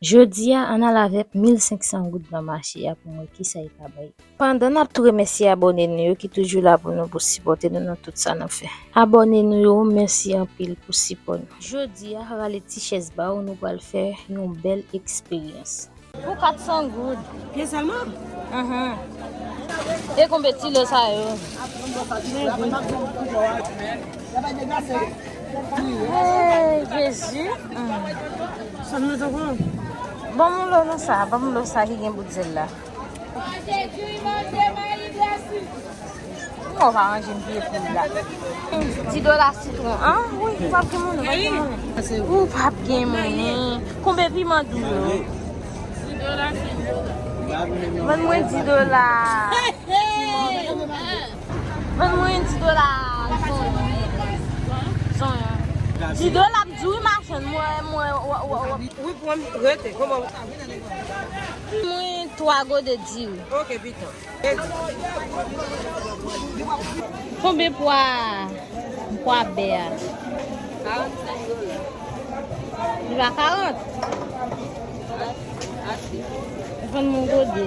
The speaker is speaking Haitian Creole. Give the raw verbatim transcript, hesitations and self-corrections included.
Jodi a, ann al avè m mil senk san goud nan mache a pou m wè kisa e ka bay. Pandan n ap tou remèsye abòne nou yo ki toujou la pou nou, pou sipòte nou nan tout sa n ap fè. Abòne nou yo, mèsi anpil pou sipò nou. Jodi a, rale ti chèz ba w, nou pral fè yon bèl eksperyans. Pou kat san goud. Pye sèlman? Ahan. E konbe ti lo sa yo? Hey, Jezi. Hmm. Sa m nan tankou? Ban m lo nan sa, ban m lo sa ki gen bout zèl la. Kòman w pa ranje m pye poul la? Di dola sitwon an? Wi, ou p ap gen monnen, ou p ap gen monnen. Ou p ap gen monnen. Konbe piman dou yo? Vann mwen di dola. Vann mwen di dola. Zonyon. Zonyon. Di dola m di wi machann, mwen, mwen, w, w, w. Wi, pran rete, kòman? Mwen twa gode diri. Ok, pitan. Konbyen pwa, pwa bè a? Karannsenk dola. Li pa karant? Ase. Vann mwen gode.